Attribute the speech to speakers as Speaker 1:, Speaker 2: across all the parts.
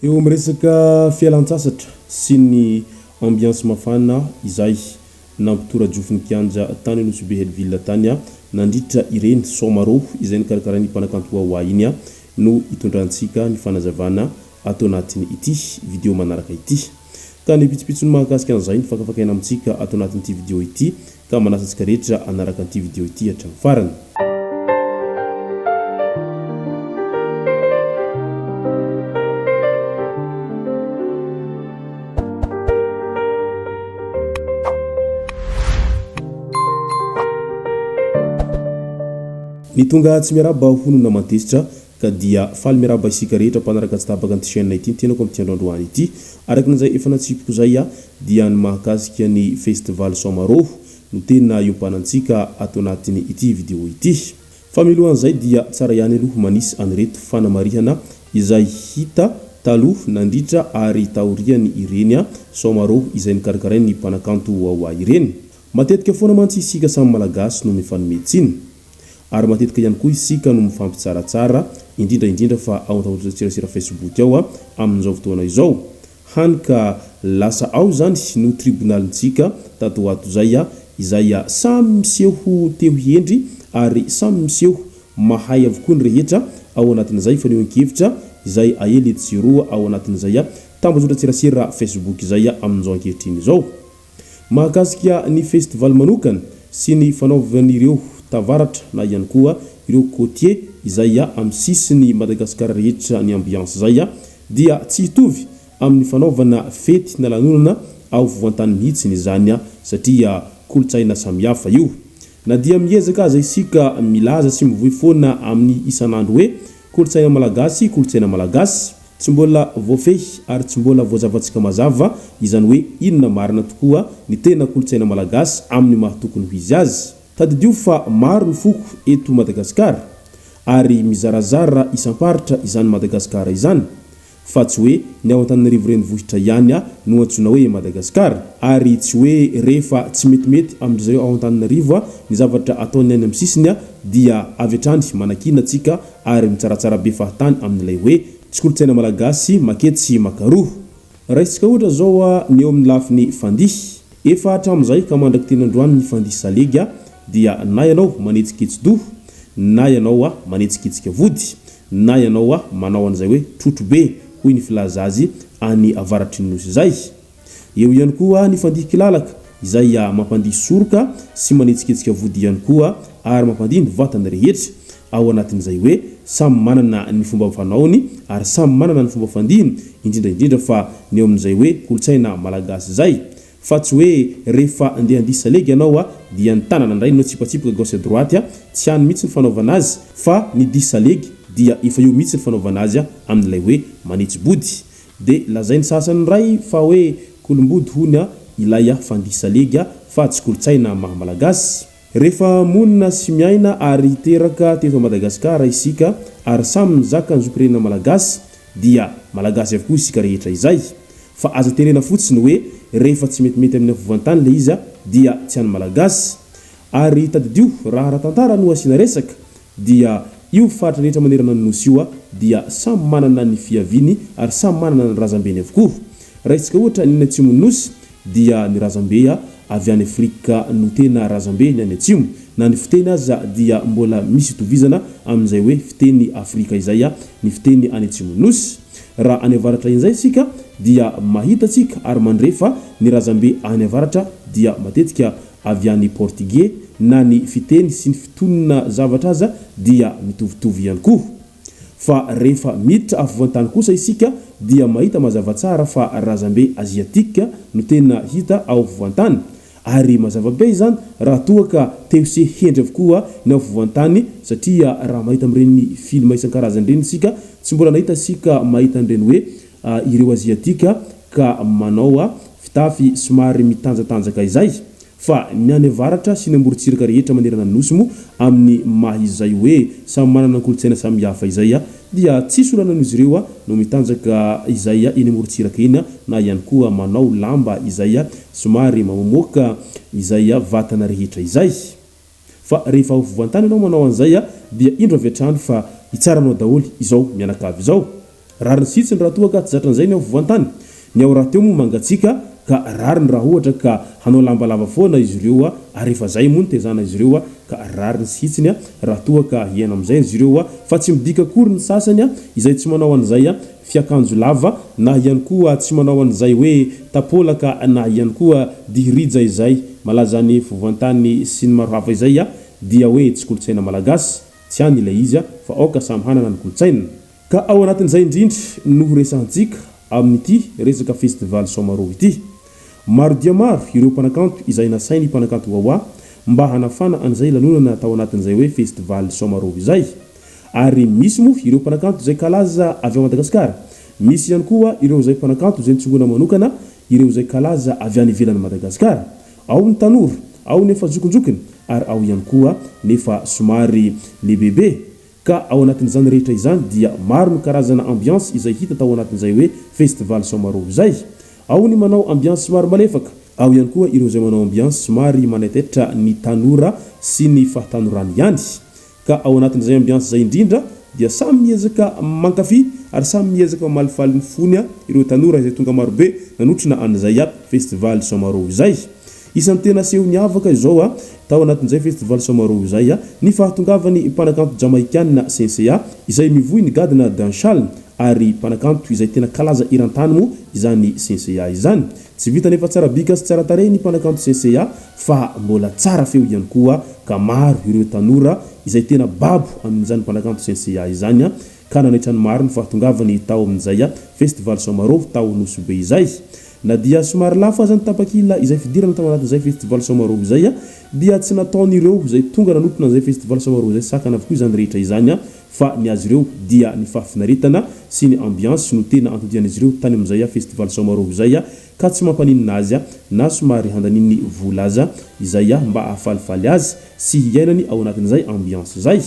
Speaker 1: Eo amin'ny resaka fialan-tsasatra sy ny ambiance mafana izay nampitora-jofo ny kianja tany Anosibe Hell-Ville tany nandritra ireny Somarô izay nokarakarain'ny mpanakanto Wawa iny no hitondrantsika ny fanazavana ato anatin'ity video manaraka ity. Ka ny pitsopitsony mahakasika an'izay no fakafakaina amintsika ato anatin'ity video ity ka manasa antsika rehetra hanaraka an'ity video ity hatramin'ny farany. Ny tonga tsy miarahaba hono naman-tezitra ka dia faly miarahaba isika rehetra mpanaraka tsy tapaka an'ity chaîne ity ny tenako amin'ity andro androany ity. Araka ny izay efa natsipiko izay dia ny mahakasika ny festival Soamarô no tena iompanantsika ato anatin'ity video ity. Fa milohan'izay dia tsara ihany aloha manisy an'ireto fanamarihana izay hita taloha, nandritra ary taoriany ireny Soamarô izay nokarakarain'ny mpanakanto Wawa ireny. Matetika foana mantsy isika samy Malagasy no mifanome tsiny. Ary matetika ihany koa isika no mifampitsaratsara, indrindra indrindra fa ao an-tambajotran-tserasera Facebook ao amin'izao fotoana izao. Hany ka lasa ao izany no tribonalintsika tato ho ato izay izay samy miseho te ho hendry ary samy miseho mahay avokoa ny rehetra ao anatin'izay fanehoan-kevitra izay aely etsy sy eroa ao anatin'izay tambajotran-tserasera Facebook izay amin'izao ankehitriny izao. Mahakasika ny festival manokana sy ny fanaovan'ireo tavaratra na ihany koa ireo côtier izay amin'ny sisin'i Madagasikara rehetra ny ambiance izay dia tsy hitovy amin'ny fanaovana fety na lanonana ao afovoan-tany mihitsiny izany satria kolontsaina samihafa io. Na dia miezaka aza isika milaza sy mivoy foana amin'ny isan'andro hoe kolontsaina malagasy, kolontsaina malagasy, tsy mbola voafehy ary tsy mbola voazavantsika mazava izany hoe inona marina tokoa ny tena kolontsaina malagasy amin'ny maha tokony ho izy azy. Tadidio fa maro ny foko eto Madagasikara ary mizarazara isam-paritra izany Madagasikara izany fa tsy hoe ny ao Antananarivo renivohitra ihany no antsoina hoe Madagasikara ary tsy hoe rehefa tsy metimety amin-dry zareo ao Antananarivo ny zavatra ataon'ny any amin'ny sisiny dia avy hatrany manakiana tsika ary mitsaratsara be fahatany amin'ilay hoe tsy kolontsaina malagasy maketsy makaroa. Raisintsika ohatra zao ny eo amin'ny lafiny fandihy. Efa hatramin'izay ka mandraky teny androany ny fandihy salegy dia na ianao manetsiketsi-doha, na ianao manetsiketsika vody, na ianao manao an'izay hoe trotro be hoy ny filaza azy any avaratry ny nosy izay. Eo ihany koa ny fandihy kilalaka izay mampandihy soroka sy manetsiketsika vody ihany koa ary mampandihy ny vatana rehetra. Ao anatin'izay hoe samy manana ny fomba fanaony ary samy manana ny fomba fandihiny, indrindra indrindra fa ny eo amin'izay hoe kolontsaina malagasy izay. Fa tsy hoe rehefa andeha handihy salegy ianao dia ny tanana indray no atsipatsipaka gauche droite, tsy any mihitsy ny fanaovana azy fa ny dihy salegy dia efa eo mihitsy ny fanaovana azy amin'ilay hoe manetsi-body. De lazainy sasany ndray fa hoe kolombody hono ilay fandihy salegy fa tsy kolontsaina maha malagasy. Rehefa monina sy miaina ary teraka teto Madagasikara isika ary samy mizaka ny zom-pirenena malagasy dia malagasy avokoa isika rehetra izay. Fa aza terena fotsiny hoe rehefa tsy metimety amin'ny afovoan-tany le izy dia tsy an'ny malagasy. Ary tadidio raha ara-tantara no asiana resaka dia io faritra rehetra manerana ny Nosy io dia samy manana ny fiaviany ary samy manana ny razambeny avokoa. Raisitsika ohatra ny any atsimon'ny Nosy dia ny razambe avy any Afrika no tena razambe ny any atsimo. Na ny fiteny aza dia mbola misy itovizana amin'izay hoe fiteny Afrika izay ny fiteny any atsimon'ny Nosy. Raha any avaratra injay isika dia mahita tsika ary mandre fa ny razambe any avaratra dia matetika avy any Portigey na ny fiteny sy ny fitonona zavatra aza dia mitovitovy ihany koa. Fa rehefa miditra afovoan-tany kosa isika dia mahita mazava tsara fa razambe Asiatique no tena hita ao afovoan-tany. Ary mazava be izany raha toa ka te ho hendry avokoa ny ao afovoan-tany satria raha mahita amin'ireny film isan-karazany ireny isika tsy mbola nahita isika mahita an'ireny hoe ireo Asiatique ka manao fitafy somary mitanjatanjaka izay. Fa ny any avaratra sy ny amorontsiraka rehetra manerana ny Nosy moa amin'ny maha izay hoe samy manana ny kolontsaina samihafa izay dia tsisy olana amin'izy ireo no mitanjaka izay eny amorontsiraka eny na ihany koa manao lamba izay somary mamomoaka izay vatana rehetra izay. Fa rehefa ao afovoan-tany ianao manao an'izay dia indro avy hatrany fa hitsara anao daholo izao mianakavy izao. Rariny sy hitsiny raha toa ka tsy zatran'izay ny ao afovoan-tany. Ny ao rahateo moa mangatsiaka ka rariny raha ohatra ka hanao lamba lava foana izy ireo ary efa zay moa nitezana izy ireo ka rariny sy hitsiny raha toa ka hiaina amin'izay izy ireo fa tsy midika akory ny sasany izay tsy manao an'izay fiakanjo lava na ihany koa tsy manao an'izay hoe tapôlaka na ihany koa dihy rija izay malaza any fovoantany sy ny maro hafa izay dia hoe tsy kolontsaina malagasy tsy any ilay izy fa aoka samy hanana ny kolontsaina. Ka ao anatin'izay indrindra no ho resahantsika amin'ity resaka festival Soamarô ity. Maro dia maro ireo mpanakanto izay nasain'ny mpanakanto Wawa mba hanafana an'izay lanonana tao anatin'izay hoe festival Soamarô izay. Ary misy moa ireo mpanakanto izay kalaza avy ao Madagasikara. Misy ihany koa ireo izay mpanakanto izay nitsongona manokana ireo izay kalaza avy any ivelan'i Madagasikara. Ao ny tanora, ao ny efa zokinjokiny ary ao ihany koa ny efa somary lehibebe. Ka ao anatin'izany rehetra izany dia maro ny karazana ambiance izay hita tao anatin'izay hoe festival Soamarô izay. Ao ny manao ambiance somary malefaka, ao ihany koa ireo izay manao ambiance somary manaitaitra ny tanora sy ny fahatanorany ihany. Ka ao anatin'izay ambiance izay indrindra dia samy miezaka mankafy ary samy miezaka mamalifaly ny fony ireo tanora izay tonga marobe nanotrona an'izay festival Soamarô izay. Isan'ny tena seho niavaka izao tao anatin'izay Festival Soamarô izay ny fahatongavan'ny mpanakanto Jamaikana Sensea izay mivoy ny gadona Dancehall ary mpanakanto izay tena kalaza eran-tany moa izany Sensea izany. Tsy vitan'ny efa tsara bika sy tsara tarehy ny mpanakanto Sensea fa mbola tsara feo ihany koa ka maro ireo tanora izay tena babo amin'izany mpanakanto Sensea izany ka nanaitra ny maro ny fahatongavany tao amin'izay Festival Soamarô tao Nosy Be izay. Na dia somary lafo aza ny tapakila izay fidirana tao anatin'izay Festival Soamarô izay dia tsy nataon'ireo izay tonga nanotrona an'izay Festival Soamarô izay sakana avokoa izany rehetra izany fa ny azy ireo dia ny fahafinaretana sy ny ambiance no tena anton-dian'izy ireo tany amin'izay Festival Soamarô izay ka tsy mampaninona azy na somary handaniany vola aza izay mba hahafalifaly azy sy hiainany ao anatin'izay ambiance izay.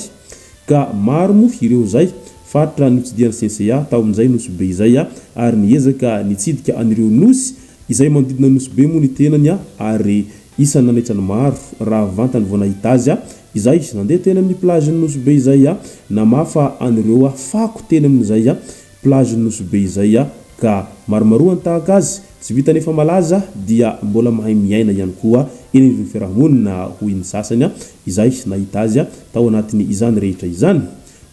Speaker 1: Ka maro moa ireo izay faritra notsidihan'ny CNCA tao amin'izay Nosy Be izay ary niezaka nitsidika an'ireo nosy izay manodidina Nosy Be moa ny tenany ary isan'ny nanaitra ny maro raha vantany vao nahita azy izay nandeha teny amin'ny plage-n'ny Nosy Be izay namafa an'ireo fako teny amin'izay Plage Nosy Be izay ka maromaroa ny tahaka azy, tsy vitan'ny efa malaza dia mbola mahay miaina ihany koa eny anivon'ny fiarahamonina hoy ny sasany izay nahita azy tao anatin'ny izany rehetra izany.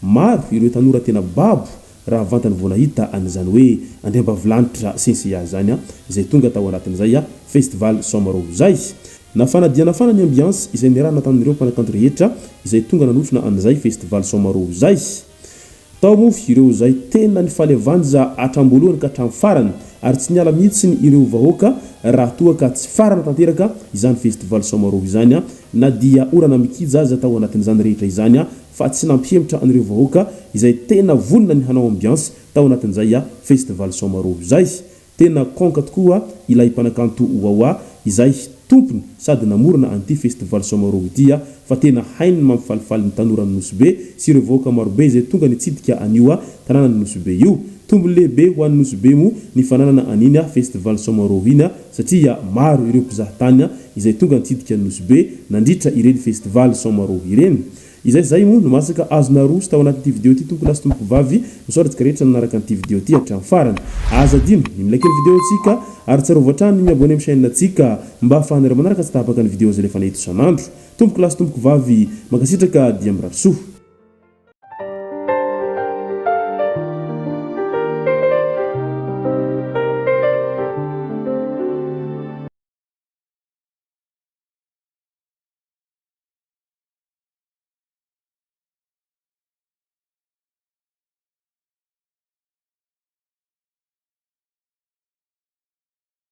Speaker 1: Maro ireo tanora tena babo raha vantany vao nahita an'izany hoe Andriambavilanitra Sensei izany izay tonga tao anatin'izay Festival Soamarô izay. Nafana dia nafana ny ambiance izay niarahana tamin'ireo mpanakanto rehetra izay tonga nanotrona an'izay Festival Soamarô izay. Tao moa ireo izay tena nifalevanja hatram-boalohany ka hatramin'ny farany ary tsy niala mihitsiny ireo vahoaka raha toa ka tsy farana tanteraka izany festival Soamarô izany na dia orana mikija aza tao anatin'izany rehetra izany fa tsy nampihemotra an'ireo vahoaka izay tena vonona ny hanao ambiance tao anatin'izay festival Soamarô izay. Tena konka tokoa ilay mpanakanto Wawa izay tompony sady namorona an'ity festival Soamarô ity fa tena hainy ny mampifalifaly ny tanoran'i Nosy Be sy ireo vahoaka marobe izay tonga nitsidika an'io tanànan'i Nosy Be io. Tombony lehibe ho an'i Nosy Be moa ny fananana an'iny festival Soamarô iny satria maro ireo mpizaha tany izay tonga nitsidika an'i Nosy Be nandritra ireny festival Soamarô ireny. Izay zay moa no masaka azo naroso tao anatin'ity video ity tompoko lahy sy tompoko vavy, misaotra antsika rehetra nanaraka an'ity video ity hatramin'ny farany. Aza adino ny mi-like ny video ntsika ary tsarovy hatrany ny mi-abonner amin'ny chaîne ntsika mba ahafahanareo manaraka tsy tapaka ny video izay alefanay eto isan'andro. Tompoko lahy sy tompoko vavy, mankasitraka dia mirary soa.